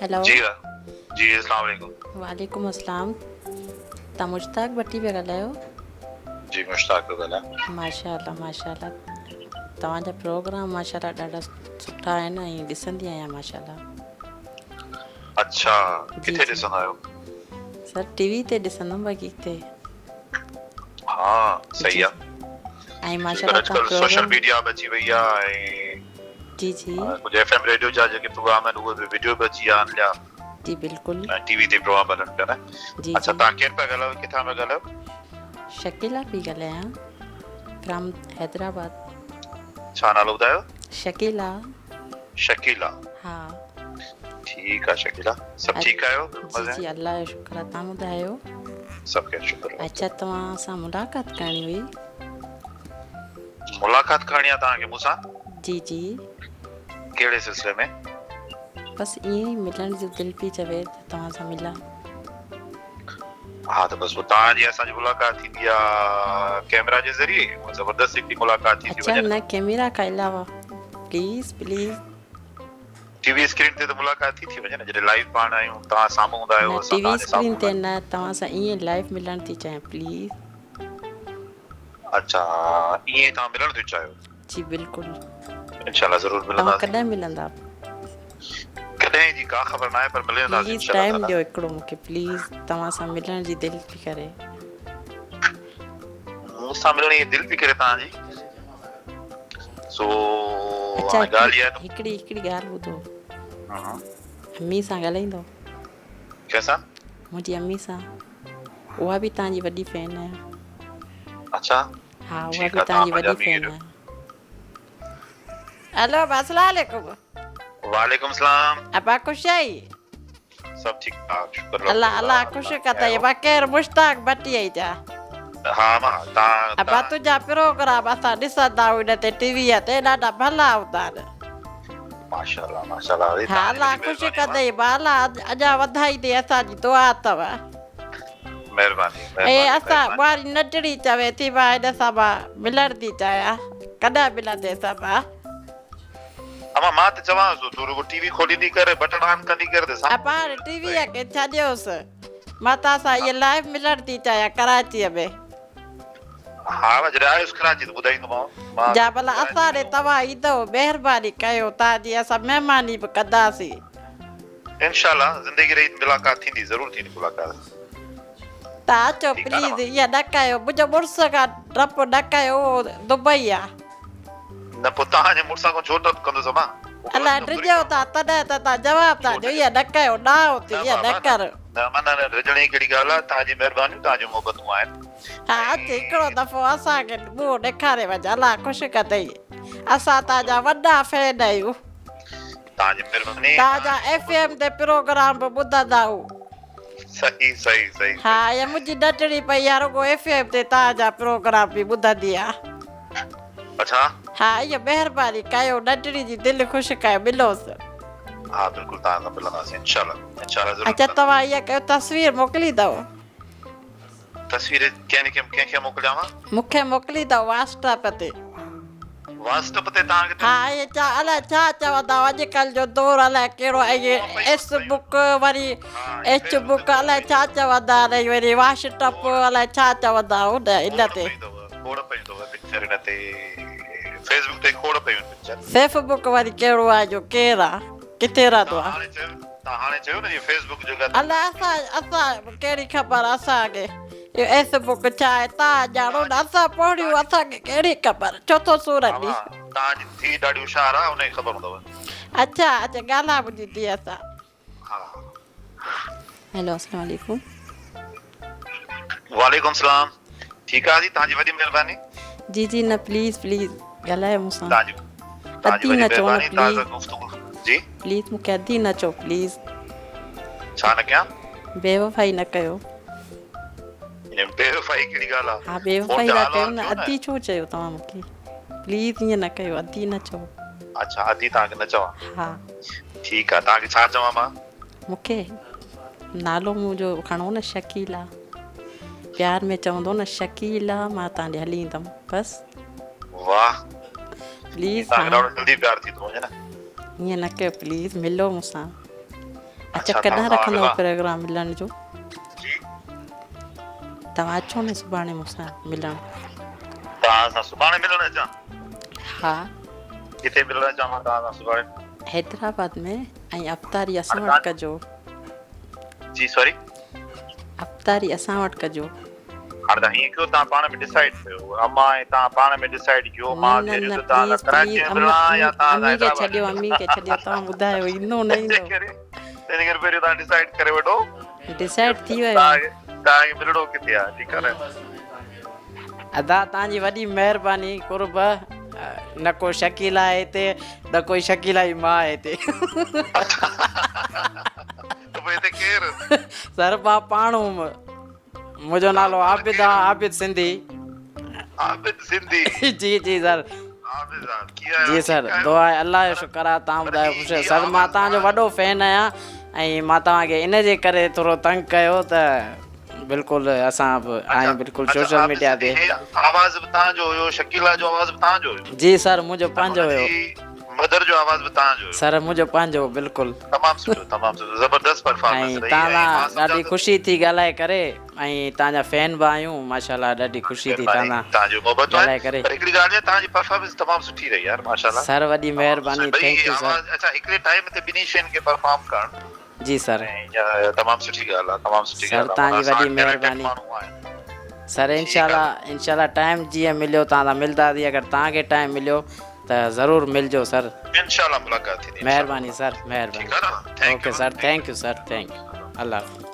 Hello. جي جي اسلام عليڪم. وعليڪم السلام توهان مشتاق ڀٽي پيا ڳالهايو؟ جي مشتاق پيو ڳالهايان. ماشاء الله ماشاء الله توهان جا پروگرام ماشاء الله ڏاڍا سٺا آهن ۽ ڏسندي آهيان ماشاء الله. اڇا جي ڪٿي جي ڏسندا آهيو؟ سر ٽي وي تي ڏسندم باقي ڪٿي. ها جي صحيح آ. ۽ ماشاء الله اڄڪلهه توهان سوشل پروگرام ميڊيا به اچي وئي آ ۽ جي جي. ڪجهه ايف ايم ريڊيو جا جيڪي پروگرام آهن اهي به وڊيو به اچي ويا آهن هليا. جي بلڪل. ۽ ٽي وي تي پروگرام هلن پيا نه. جي اڇا جي. توهان ڪير پيا ڳالهايو ڪٿان پيا ڳالهايو؟ شڪيلا پئي ڳالهايان فرام حيدرآباد. ڇا نالو ٻڌايو؟ شڪيلا. شڪيلا. ها. ٺيڪ آ شڪيلا سڀ ٺيڪ آهيو؟ جي جي الله جو شڪر آ توهان ٻڌايو؟ سڀ خير شڪر. اڇا توهان سان ملاقات ڪرڻي هئي. ملاقات ڪرڻي آ توهان کي مون سان؟ جي جي. ڪهڙي سلسلي ۾؟ بس ائين ئي ملڻ جو دل پي چوي ته توهان سان ملان. ها ته بس پوء توهان جي اسان جي ملاقات ٿيندي آ ڪيمرا جي ذريعي اها زبردست هڪڙي ملاقات ٿي ٿي اڇا وڃي نه ڪيميرا کان علاوه please please. T V screen تي ته ملاقات ٿي ٿي وڃي نه جڏهن لائيو پاڻ آهيون توهان سامهون هوندا نه آهيو ٽي اسان وي توهان جي اسڪرين سامهون تي هوندا نه توهان سان ائين لائيو ملڻ ٿي چاهيان پليز. اڇا ائين توهان ملڻ ٿيون چاهيو. جي بلڪل. انشاء الله ضرور توهان ملنداسين. ڪڏهن ملندا. ڪڏهن جي ڪا خبر ناهي پر ملي وينداسين پليز انشاء الله ٽائيم تعالي. ڏيو هڪڙو مونکي پليز توهان سان ملڻ جي دل پي ڪري. مون سان ملڻ جي دل پي ڪري توهان جي سو اڇا هاڻي هڪڙي ڳالهه اها آهي ته. هڪڙي هڪڙي ڳالهه ٻڌو. امي سان ڳالهائيندو. ڪنهن سان؟ منهنجي امي سان اها به توهان جي وڏي فين آهي. اڇا ها اها ٺيڪ به آ توهان توهان جي پنهنجي وڏي امي کي فين ڏيو. آهي. هلو ابا اسلام عليڪم. وعليڪم سلام. ابا خوش آهين. سڀ ٺيڪ ٺاڪ شڪر الله الحمدلله الله خوش ڪندئي ابا ڪير مشتاق ڀٽي آهين ڇا. ها امان تان ابا تنهنجا پروگرام اسان ڏسندا آهيون هن تي ٽي وي تي ڏاڍا ڀلا هوندا آهن. ماشاءالله ماشاءالله ها الله خوش ڪندئي ابا الله اڃا وڌائيندي اسان جي دعا اٿو. مهرباني اي مهرباني اسان مهرباني. ٻاري ننڍڙي چوي ٿي مان هن سان مان ملڻ ٿي چاهيان ڪڏهن ملنديس ابا. امان مان ته چوانس ٿو تون رڳو ٽي وي کوليندي ڪر بٽڻ آن ڪندي ڪر ته سامهون ابا هاڻي ٽي وي کي ڇڏيوس مان توهان سان ائين لائيو ملڻ ٿي چاهيان ڪراچيء ۾. ها مان جڏهن آيس ڪراچي ته ٻڌائيندومانو مان جا ڀلا ڪراچي اسان ڏي ۾ توهان ايندؤ مهرباني ڪيو توهان جي اسان مهماني به ڪنداسين. انشاء الله زندگي رهي ته ملاقات ٿيندي ضرور ٿيندي ملاقات. توهان اچو ٺيڪ آ نه پليز ائين نه ڪيو منهنجو مڙس کان ڊپ نه ڪيو اهو دبئي آ. نه پوء توهان جي مڙس کان ڇو ڊپ ڪندس امان. الاء ڊڄو ٿا تڏهن ته توهان جواب ٿا ڏيو ائين نه ڪيو ڏاهو ٿي نه ائين نه بابا نه ڪر. نه امان نه نه ڊڄڻ جي ڪهڙي ڳالهه آ توهان جي مهربانيون توهان جون محبتون آهن. ها اچ هڪڙو دفعو اسان کي منهن ڏيکاري وڃ الله خوش ڪندئي اسان توهان جا وڏا فين آهيون. توهان جي مهرباني. توهان جا ايف ايم تي پروگرام به ٻڌندا آهيون. صحيح صحيح صحيح. ها اها منهنجي ننڍڙي پئي آ رڳو ايف ايم تي توهان جا پروگرام پئي ٻڌندي آ. اڇا. ها اها مهرباني ڪيو ننڍڙي جي دل خوش ڪيو ملوس. ها بلڪل توهان سان ملنداسين انشاء الله انشاء الله ضرور اڇا ملنداسين. توهان اها ڪيو تصوير موڪليندؤ. تصوير ڪنهن ڪنهن کي موڪليانو؟ مون کي موڪليندؤ واٽس اپ تي. واٽس اپ تي توهان کي ها اهي ڇا الائي ڇا چوندا اڄ ڪلهه جو دور الائي ڪهڙو اهي ايس بڪ وري ايڇ بڪ الائي ڇا چوندا آهن وري واش ٽپ الائي ڇا چوندا هن ان تي. کوڙ پيون اٿو پڪچر ان تي فيس بڪ تي کوڙ پيون پڪچر. سيف بڪ وري ڪهڙو آهي جو ڪير آ ڪٿي رهندو آ. توهان هاڻي چيو نه جي فيس بڪ جو ڳالهه. الاء اسان اسان ڪهڙي خبر اسان کي اهو ايس بڪ ڇا آهي توهان ڄاڻو نه اسان پوڙهيون اسان کي ڪهڙي خبر ڇو ٿو سور ڏي. توهان جي ڌيء ڏاڍي هوشيار آهي ان کي خبر هوندو. اڇا اڇا ڳالهاء منهنجي ڌيء سان. ها. هيلو اسلام عليڪم. وعليڪم سلام ٺيڪ آ جي توهان جي وڏي مهرباني. جي جي نه پليز پليز ڳالهايو مون سان. توهان جي توهان جي ادي وڏي نه چئو نه مهرباني توهان پليز. سان گفتگو جي. پليز مون کي ادي نه چئو پليز. ڇا نه ڪيان. بيوفائي نه ڪيو. بيوفائي ڪهڙي ڳالهه آ. ها بيوفائي ٿا ڪيو نه ادي ڇو چيو توهان مون کي پليز ائين نه ڪيو ادي نه چئو. اڇا ادي توهان کي نه چوان. ها. ٺيڪ آ توهان کي ڇا چوان مان. مون کي نالو منهنجو کڻو نه شڪيلا پيار ۾ چوندو نه شڪيلا مان تان ڏي هلي ايندم بس. واه پليز توهان کي ڏاڍو جلدي پيار ٿي ٿو وڃي نه. ائين نه ڪيو پليز ملو مون سان اچا ڪڏهن رکندؤ پروگرام ملڻ جو؟ جي. توهان اچو نه سڀاڻي مون سان ملڻ. توهان سان سڀاڻي ملڻ اچان؟ ها. ڪٿي ملڻ اچان مان توهان سان سڀاڻي؟ حيدرآباد ۾ ۽ افطاري اسان وٽ ڪجو. جي سوري. افطاري اسان وٽ ڪجو. هاڻي توهان هيئن ڪيو توهان پاڻ ۾ ڊسائيڊ ڪيو امان ۽ توهان پاڻ ۾ ڊسائيڊ ڪيو مان نه چئجو نه ته توهان پليز سان ڪراچي پليز ۾ ملڻا يا توهان سان امي کي حيدرآباد ڇڏيو امي کي ڇڏيو توهان ٻڌايو ايندو نه ايندو. تنهن ڪري پهريون توهان ڊسائيڊ ڪري وٺو. ڊسائيڊ ٿي ويو آهي. توهان کي ملڻو ڪٿي آهي ٺيڪ آهي نه. ادا توهان جي وڏي مهرباني قرب نه ڪو شڪيلا آهي هتي نه ڪوئي شڪيلا جي ماء آهي هتي. ته پوء هتي ڪير؟ سر مان پاڻ هوم. منهنجو نالو عابد آ عابد سنڌي. عابد سنڌي. جي جي سر. عابد صاحب ڪيئن آهيو؟ جي سر دعا آهي الله جو شڪر آ توهان ٻڌايو خوش آهيو سر مان توهان جو وڏو فين آهيان ۽ مان توهان کي ان جي ڪري ٿورو تنگ ڪيو ته بلڪل اسان به آهيون بلڪل سوشل ميڊيا تي. آواز به توهان جو هيو شڪيلا جو آواز به توهان جو هيو. جي سر منهنجو پنهنجو هيو. مدر جو آواز به توهان جو هيو. سر منهنجو پنهنجو بلڪل. تمام سٺو تمام سٺو زبردست پرفارمنس ۽ رهي توهان ۽ سان مان سمجهان ڏاڍي ٿو خوشي ٿي ڳالهائي ڪري ۽ توهان جا فين به آهيون ماشاءالله ڏاڍي خوشي ٿي توهان مهرباني سان توهان جون محبتون آهن ڳالهائي ڪري. پر هڪڙي ڳالهه آهي توهان جي پرفارمنس تمام سٺي رهي يار ماشاءالله سر وڏي تمام مهرباني ٻئي thank you sir. آواز اڇا هڪڙي ٽائيم تي ٻنهي شين کي پرفارم ڪرڻ جي سر. ۽ اها تمام سٺي ڳالهه آهي تمام سٺي سر ڳالهه آهي توهان معنيٰ جي وڏي اسان ٽيلنٽيڊ مهرباني. ماڻهو آهيون سر ٺيڪ انشاء آهي الله انشاء الله ٽائيم جيئن مليو توهان سان ملداسين اگر توهان کي ٽائيم مليو ته ضرور ملجو سر. انشاء الله ملاقات ٿيندي انشاء الله مهرباني سر ٺيڪ مهرباني آهي نه thank okay you sir thank thank you sir thank you Allah Hafiz.